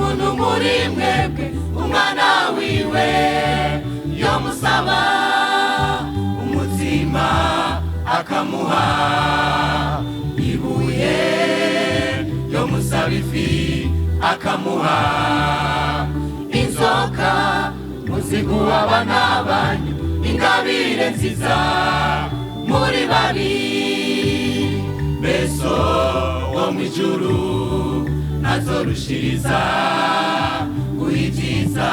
Umuntu muri mwebwe umwana wiwe yomusaba umutsima akamuha ibuye, yomusaba ifi akamuha inzoka. Muziguha abana banyu ingabire nziza, muri babi, beso wo mw'ijuru ntazorushiriza guha ibyiza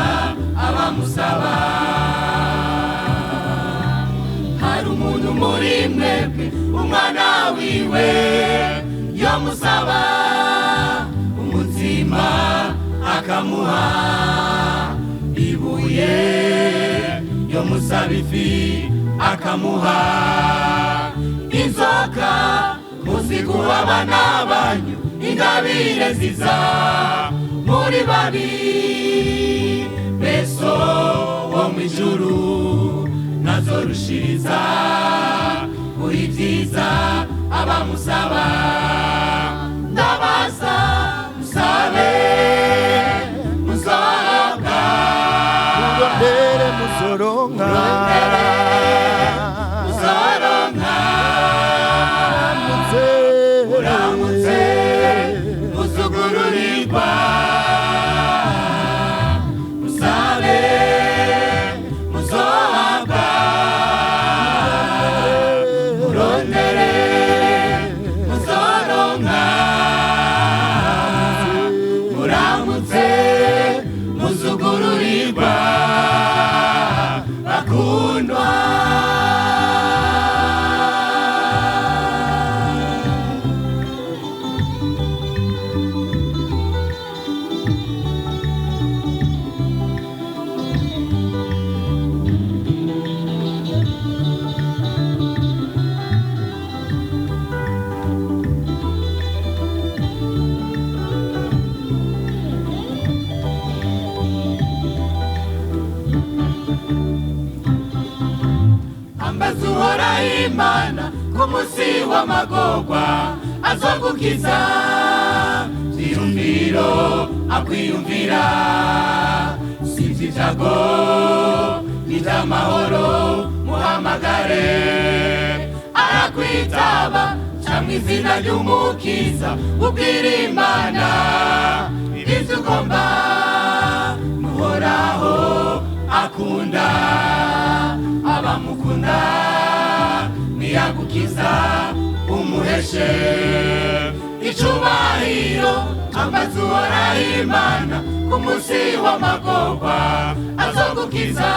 abamusaba? Hari umuntu muri mwebwe umwana wiwe yomusaba umutsima akamuha ibuye, yomusaba ifi akamuha inzoka? Muziguha abana banyu ingabire nziza, muri babi, beso wo mw'ijuru ntazorushiriza guha ibyiza abamusaba? Ndabaza, musabe, muzohabwa. Murondere, muzoronka. Murondere, muzoronka. Muramutse. Muramutse, muzugururirwa. Musabe, muzohabwa. Murondere, muzoronka. Muramutse, muzugururirwa, bakundwa. Ambaza Uhoraho Imana ku munsi w'amagorwa, azogukiza vyiyumviro akwiyumvira. Si ivy'ivyago, n'ivy'amahoro, muhamagare arakwitaba. Camwe izina ry'Umukiza, ubwira Imana ivyo ugomba. Muhoraho akunda abamukunda, niyagukiza umuheshe icubahiro. Ambaza Uhoraho Imana ku munsi w'amagorwa, azogukiza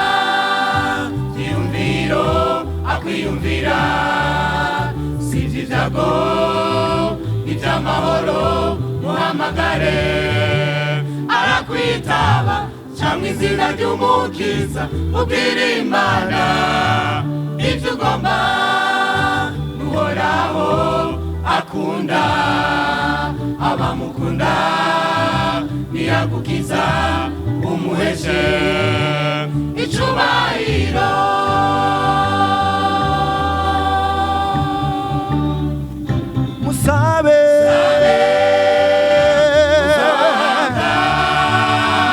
vyiyumviro akwiyumvira. Si ivy'ivyago, n'ivy'amahoro, muhamagare arakwitaba. Camwe izina ry'Umukiza, ubwira Imana ivyo ugomba. Uhoraho akunda abamukunda, niyagukiza umuheshe icubahiro. Musabe,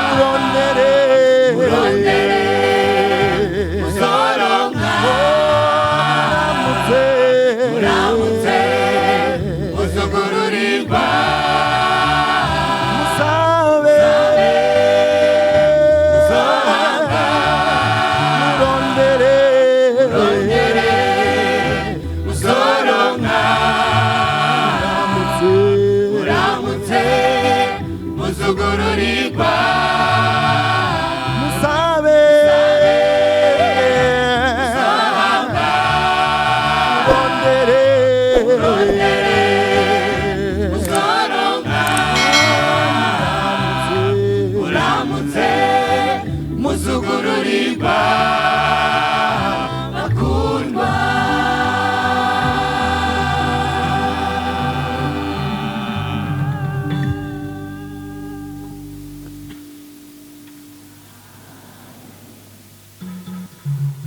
murondere. Murondere, muzoronka. Muramutse. Muramutse, muzugururirwa. Musabe, muzohabwa. Murondere. Murondere, muzoronka. Muramutse. Muramutse, muzugururirwa. Musabe, muzohabwa. Murondere. Murondere, muzoronka. Muramutse,